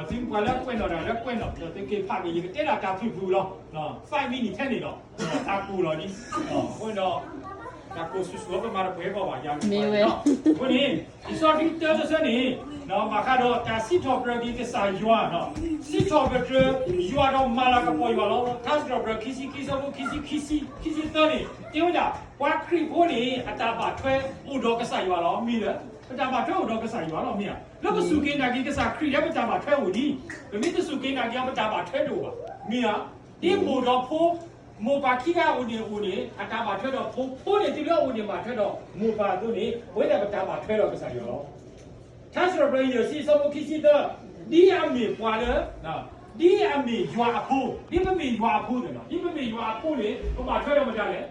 သုပှၤလၢကွဲးနီၣ်တၢ်လၢကွဲးနီၣ်ဒီး သုက့ၤဖးက့ၤ ယကတဲဒၣ်တၢ်ဖုၣ်ပူၤလီၤ. five minute ထဲန့ၣ်လီၤ. တၢ်ကိၢ်လီၤဒ်, အဃိဒီး တၢ်ကိၢ်ဆူၣ်ဆူၣ်အီၤ ပမၤတပှဲၤကီးဘၣ် ယၤမ့ၢ်ဝဲလီၤ. အဃိန့ၣ် လံာ်စီဆှံတၢတဆၢန့ၣ် ဘၣ်ဃးဒီးတၢ်စံးထီၣ်ပတြၢၤက့ၤကစၢ်ယွၤ, စံးထီၣ်ပတြၢၤယွၤဒီးမၤလၤကပီၤယွၤလီၤ. ထါစံးထီၣ်ပတြၢၤခံဆံခံ အဆၢဖိခံဆံ, ခံဆံသၢန့ၣ် တဲဝဲဒၣ် ပှၤခရံာ်ဖိန့ၣ် အတၢ်ဘၣ်ထွဲအိၣ်ဒီးကစၢ်ယွၤလီၤ. မ့ၢ်လၢ ပတၢ်ဘၣ်ထွဲအိၣ်ဒီးကစၢ်ယွၤလီၤ. မ့ၢ်ဧါ. လၢပစူၢ်က့ၤနာ်က့ၤကစၢ်ခရံာ်လၢ ပတၢ်ဘၣ်ထွဲအိၣ်ဒ်, ပမ့ၢ်တစူၢ်က့ၤနာ်က့ၤအီၤ ပတၢ်ဘၣ်ထွဲတအိၣ်ဘၣ်. မ့ၢ်ဧါ. ဒ်မိၢ်ဒီးဖိ, မိၢ်ပၢ်ခံဂၤအိၣ်န့ၣ်အိၣ်န့ၣ် အတၢ်ဘၣ်ထွဲဒီးဖိ, ဖိန့ၣ်တုၤလၢအအိၣ်န့ၣ် ဘၣ်ထွဲဒီးမိၢ်ပၢ်အသိးန့ၣ် အဝဲဒၣ်ပတၢ်ဘၣ်ထွဲဒီးကစၢ်ယွၤလီၤ. ထါစံးထီၣ်ပတြၢၤယဲၢ်ဆံ အဆၢဖိခံဆံသၢ, ဒ်အမ့ၢ်ပှၤလၢ ဒ်အမ့ၢ်ယွၤအဖိ, ဒ်ပမ့ၢ်ယွၤအဖိန့ၣ်လီၤ. ဒ်ပမ့ၢ်ယွၤအဖိန့ၣ် ပဘၣ်ထွဲဒီးမတၤလဲၣ်.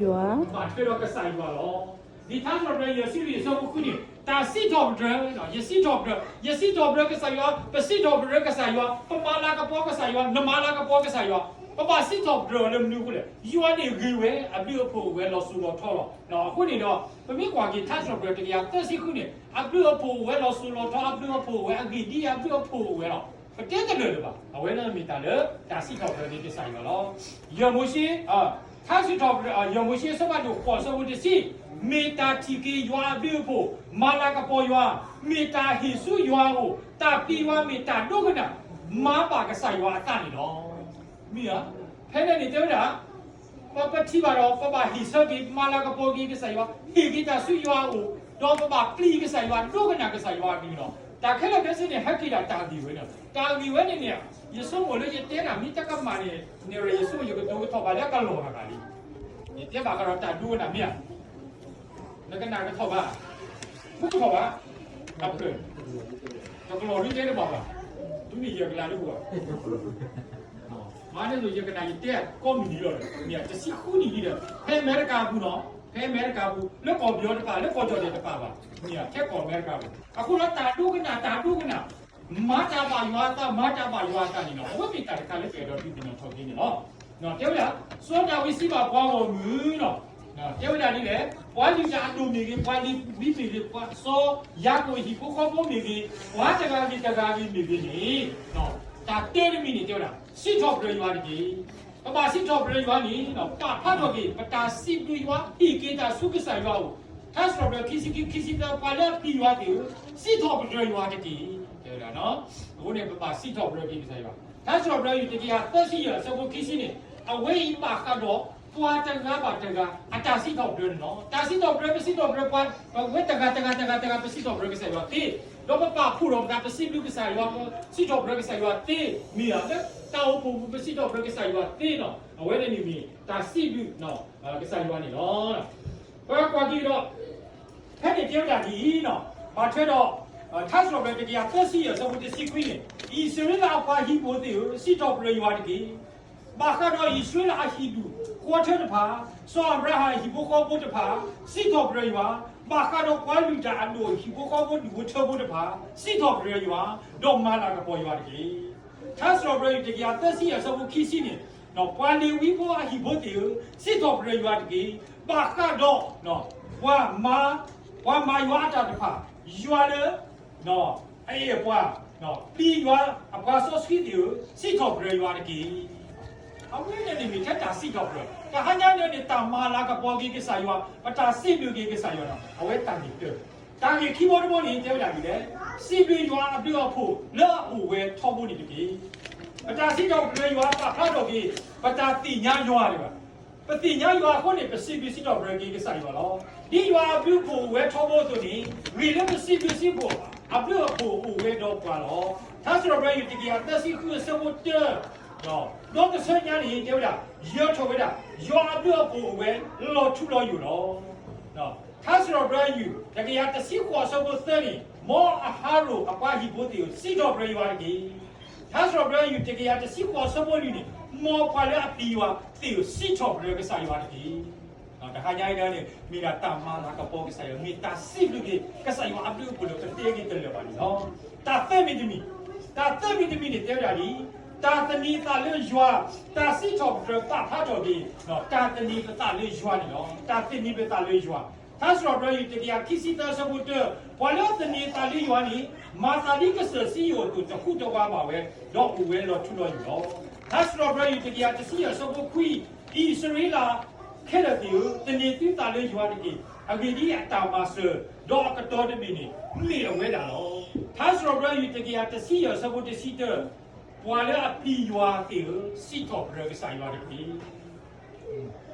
ယွၤ, ဘၣ်ထွဲဒီးကစၢ်ယွၤလီၤ. ဒ်ထါစံးထီၣ်ပတြၢၤယဲၢ်ဆံလွံၢ် အဆၢဖိဃုန့ၣ် တၢ်စံးထီၣ်ပတြၢၤ, ယစံးထီၣ်ပတြၢၤ, ယစံးထီၣ်ပတြၢၤကစၢ်ယွၤ, ပစံးထီၣ်ပတြၢၤကစၢ်ယွၤ, ပမၤလၤကပီၤကစၢ်ယွၤ, နမၤလၤကပီၤကစၢ်ယွၤ, ပဘၣ်စံးထီၣ်ပတြၢၤအီၤလၢမနုၤအဃိလဲၣ်. ယွၤန့ၣ်ဂ့ၤဝဲ, အဘျုးအဖှိၣ်အိၣ်ဝဲလီၤစိၤလီၤထီလီၤ. အဃိန့ၣ်ဒီး ပမ့ၢ်ကွၢ်က့ၤထါစံးထီၣ်ပတြၢၤတကယၤသၢဆံဃုန့ၣ် အဘျုးအဖှိၣ်အိၣ်ဝဲလီၤစိၤလီၤထီ, အဘျုးအဖှိၣ်အိၣ်ဝဲအဂ့ၢ်ဒ်အံၤ အဘျုးအဖှိၣ်အိၣ်ဝဲလီၤ. ပတဲတလၢာ်လၢၤဘၣ်. အဝဲန့ၣ်မ့ၢ်တၢ်လၢတၢ်စံးထီၣ်ပတြၢၤက့ၤကစၢ်ယွၤလီၤ. ယဲၢ်မိၤၡ့, ထါစံးထီၣ်ပတြၢၤ, ယဲၢ်မိၤၡ့အဆၢဖးဒိၣ်ဃိး အဆၢဖိတဆံ, မ့ၢ်တၢ်ထံၣ်က့ၤယွၤအဘျုးအဖှိၣ်, မၤလၤကပီၤယွၤ, မ့ၢ်တၢ်ဟ့ၣ်ဆူယွၤအအိၣ်, တၢ်ပျံၤယွၤမ့ၢ်တၢ်ဒိကနၣ်, မၤဘၣ်ကစၢ်ယွၤအသးန့ၣ်လီၤ. မ့ၢ်ဧါ. ဖဲန့ၣ်န့ၣ်တဲဝဲဒၣ် ပထံၣ်ဘၣ်ဒီး ပဘၣ်ဟ့ၣ်ဆၢက့ၤ မၤလၤကပီၤက့ၤကစၢ်ယွၤ, ဟ့ၣ်က့ၤတၢ်ဆူယွၤအအိၣ်, ဒီးပဘၣ်ပျံၤကစၢ်ယွၤ, ဒိကနၣ်ကစၢ်ယွၤအကလုၢ်လီၤ. တၢ်ခဲလၢာ်ခဲဆ့န့ၣ် ဟဲက့ၤဒၣ်တၢ်ဂ့ၢ်ဝဲန့ၣ်, တၢ်ဂ့ၢ်ဝဲန့ၣ်န့ၣ် ယဆိကမိၣ်လၢယတဲနၤ မ့ၢ်တကမၣ်န့ၣ် န့ၣ်ရၣ် ယဆိကမိၣ်ယကတိၤကထီၣ်ဘၣ်လၢအကလီၢ်ဂၤဂၤလံ. ယတဲဘၣ်ဃးဒီးတၢ်ဒိကနၣ်မ့ၢ်ဧါ. နကနၣ်ကထီၣ်ဘၣ်, မ့ၢ်ကထီၣ်ဘၣ်, အဖျၢၣ်, တကလီၤဒုတဲတဘၣ်ဘၣ်, တုၤန့ၣ်ယကနၣ်လၢပှၤ မၤန့ၣ်သိးယကနၣ်ယတဲကိးမုၢ်နံၤလီၤ, မ့ၢ်တဆံဃုနံၣ်လံဒီး ဖဲအမဲရကၤအပူၤနီၤ, ဖဲအမဲရကၤအပူၤ လၢကီၢ်ပယီၤတဖၣ် လၢကီၢ်ကၠီၣ်တဲၣ်တဖၣ်ဘၣ်, မ့ၢ်ထဲကီၢ်အမဲရကၤအပူၤ, အဃိဒီးတၢ်ဒိကနၣ် တၢ်ဒိကနၣ်, မၤတၢ်ဘၣ်ယွၤအသး မၤတၢ်ဘၣ်ယွၤအသးန့ၣ်လီၤ. အဝဲမ့ၢ်တၢ်တခါလၢပအဲၣ်ဒိးဒုးသ့ၣ်နီၣ်ထီၣ်က့ၤန့ၣ်လီၤ. တဲဝဲဒၣ် စီၤဒၤဝံးစံးဘၣ်ပှၤဂီၢ်မုၢ်နီၤ, တဲဝဲဒၣ်ဒ်လဲၣ်, ပှၤလုၢ်တၢ်အဒိၣ်မ့ၢ်ဂ့ၤ, ပှၤလ့ၤဝံမ့ၢ်ဂ့ၤ, ပှၤစီၤယၤကိာ်အဟံၣ်ဖိဃီဖိမ့ၢ်ဂ့ၤ, ပှၤတဂၤဂ့ၤတဂၤဂ့ၤမ့ၢ်ဂ့ၤန့ၣ်, တၢ်တၢတမံၤန့ၣ်တဲဝဲဒၣ် စံးထီၣ်ပတြၢၤယွၤတက့ၢ်. ပဘၣ်စံးထီၣ်ပတြၢၤယွၤန့ၣ် ပာ်ဖျါထီၣ်က့ၤ ပတၢ်စံးဘျုးယွၤ ဟ့ၣ်က့ၤတၢ်ဆူကစၢ်ယွၤအအိၣ်, ထါစံးထီၣ်ပတြၢၤခံဆံခံ ခံဆံသၢ ပှၤလၢအပျံၤယွၤသ့ၣ်ဧၢ, စံးထီၣ်ပတြၢၤယွၤတက့ၢ်, တဲဝဲဒၣ်. အဃိန့ၣ် ပဘၣ်စံးထီၣ်ပတြၢၤက့ၤကစၢ်ယွၤ, ထါစံးထီၣ်ပတြၢၤယွၤတကယၤသၢဆံယဲၢ် အဆၢဖိခံဆံန့ၣ်, အဝဲအံၤဘၣ်ဃးဒီး ပှၤတဂၤဘၣ်တဂၤ အတၢ်စံးထီၣ်ပတြၢၤန့ၣ်လီၤ. တၢ်စံးထီၣ်ပတြၢၤ ပစံးထီၣ်ပတြၢၤပှၤ, ပဝဲတဂၤတဂၤတဂၤတဂၤ ပစံးထီၣ်ပတြၢၤကစၢ်ယွၤသ့, ဒီးပပာ်ဖှိၣ်ထီၣ်ပသး ပစံးဘျုးကစၢ်ယွၤ, ပစံးထီၣ်ပတြၢၤကစၢ်ယွၤသ့, မ့ၢ်ဧါ, လၢတၢ်အိၣ်ဖှိၣ်ပူၤ ပစံးထီၣ်ပတြၢၤကစၢ်ယွၤသ့နီၤ, အဝဲန့ၣ်မ့ၢ်တၢ်စံးဘျုး ကစၢ်ယွၤန့ၣ်လီၤ. ပကွၢ်က့ၤဒီး ဖဲန့ၣ်တဲဝဲဒၣ်ဒ်အံၤနီၤ, ဘၣ်ထွဲဒီး ထါစံးထီၣ်ပတြၢၤတကယၤသၢဆံယဲၢ် အဆၢဖိတဆံခွံန့ၣ်, အံၣ်စရ့လးအပှၤဟံၣ်ဖိသ့ၣ်ဧၢ, စံးထီၣ်ပတြၢၤယွၤတက့ၢ်. ဘၣ်ဃးဒီးအံၣ်စရ့လးအဟံၣ်ဒူၣ်ဃီထၢတဖၣ်, စီၤအၤဘြၤဟၣ်အဟံၣ်ဖိဃီဖိတဖၣ်, စံးထီၣ်ပတြၢၤယွၤ, ဘၣ်ဃးဒီးပှၤလုၢ်တၢ်အဒိၣ်ဟံၣ်ဖိဃီဖိဒူၣ်ဖိထၢဖိတဖၣ်, စံးထီၣ်ပတြၢၤယွၤ, ဒီးမၤလၤကပီၤယွၤတက့ၢ်. ထါစံးထီၣ်ပတြၢၤယွၤတကယၤသၢဆံယဲၢ် အဆၢဖိခံဆံန့ၣ်, ပှၤလ့ၤဝံဖိအဟံၣ်ဖိသ့ၣ်ဧၢ, စံးထီၣ်ပတြၢၤယွၤတက့ၢ်. ဘၣ်ဃးဒီး ပှၤမၤ, ပှၤမၤယွၤအတၢ်တဖၣ်, ယွၤလၢ အအဲၣ်အပှၤ, ပျံၤယွၤအပှၤစီဆှံသ့ၣ်ဧၢ, စံးထီၣ်ပတြၢၤယွၤတက့ၢ်. အဝဲန့ၣ်န့ၣ်မ့ၢ်ထဲတၢ်စံးထီၣ်ပတြၢၤ, တဟါညါန့ၣ်န့ၣ် တၢ်မၤလၤကပီၤက့ၤကစၢ်ယွၤ, ပတၢ်စံးဘျုးက့ၤကစၢ်ယွၤန့ၣ် အဝဲတၢ်ဂ့ၢ်တၢ, တၢ်ဂ့ၢ်ခံဘီတဘီန့ၣ် တဲဝဲဒၣ်ဒ်လဲၣ်, စံးဘျုးယွၤအဘျုးအဖှိၣ်လၢအအိၣ်ဝဲထီဘိန့ၣ်တက့ၢ်. ပတၢ်စံးထီၣ်ပတြၢၤယွၤပာ်ဖျါထီၣ်က့ၤ ပတၢ်သ့ၣ်ညါယွၤဒံးဘၣ်. ပသ့ၣ်ညါယွၤအဃိန့ၣ် ပစံးဘျုးစံးထီၣ်ပတြၢၤက့ၤကစၢ်ယွၤလီၤ. ဒ်ယွၤအဘျုးအဖှိၣ်အိၣ်ဝဲထီဘိအသိးန့ၣ်, ဂ့ၤလၢပစံးဘျုးစံးဖှိၣ်အဘျုးအဖှိၣ်အိၣ်ဝဲဒီးပှၤလီၤ. ထါစံးထီၣ်ပတြၢၤယွၤတကယၤသၢဆံဃု အဆၢဖိတၢ, ဒီးတဆၢညါန့ၣ် တဲဝဲဒၣ်, ယၢၤထီၣ်ဝဲဒၣ်, ယွၤအဘျုးအဖှိၣ်အိၣ်ဝဲလီၤထူလီၤယိာ်လီၤ. ထါစံးထီၣ်ပတြၢၤယွၤတကယၤတဆံဃိး အဆၢဖိသၢန့ၣ်, မ်အဟါရိၣ်အပှၤဟံၣ်ဖိသ့ၣ်ဧၢ, စံးထီၣ်ပတြၢၤယွၤတက့ၢ်. ထါစံးထီၣ်ပတြၢၤယွၤတကယၤတဆံဃိး အဆၢဖိလွံၢ်န့ၣ်, မ်ပှၤလၢအပျံၤယွၤသ့ၣ်ဧၢ, စံးထီၣ်ပတြၢၤကစၢ်ယွၤတက့ၢ်. တဟါညါအံၤန့ၣ် မ့ၢ်ဒၣ်တၢ်မၤလၤကပီၤကစၢ်ယွၤ, မ့ၢ်တၢ်စံးဘျုးက့ၤကစၢ်ယွၤအဘျုးအဖှိၣ်လၢပတဲက့ၤတလၢာ်ဘၣ်န့ၣ်လီၤ. တၢ်သၢမံၤတမံၤ, တၢ်သၢမံၤတမံၤန့ၣ် တဲဝဲဒၣ်ဒ်အံၤ, တၢ်သန့ၤသးလၢယွၤ, တၢ်စံးထီၣ်ပတြၢၤပာ်ဖျါထီၣ်က့ၤ တၢ်သန့ၤပသးလၢယွၤန့ၣ်လီၤ. တၢ်သန့ၤပသးလၢယွၤ ထါစံးထီၣ်ပတြၢၤယွၤတကယၤခံဆံသၢအဆၢဖိတၢ, ပှၤလၢအသန့ၤသးလၢယွၤန့ၣ်, မၤသးဒ်ကစၢၢ်စံယိၣ်အသိး တဟူးတဝးဘၣ်ဝဲ, ဒီးအိၣ်ဝဲလီၤထူလီၤယိာ်လီၤ. ထါစံးထီၣ်ပတြၢၤယွၤတကယၤတဆံယဲၢ်အဆၢဖိခွံ, အံၣ်စရ့လးခဲလၢာ်သ့ၣ်ဧၢ, သန့ၤသုသးလၢယွၤတက့ၢ်. အဂ့ၢ်ဒ်အံၤ, အတၢ်မၤစၢၤ, ဒီးအကတီၤတမံၤန့ၣ်, မ့ၢ်အဝဲဒၣ်လီၤ. ထါစံးထီၣ်ပတြၢၤယွၤတကယၤတဆံယဲၢ်အဆၢဖိတဆံတၢ, ပှၤလၢအပျံၤယွၤသ့ၣ်ဧၢ, စံးထီၣ်ပတြၢၤကစၢ်ယွၤတက့ၢ်.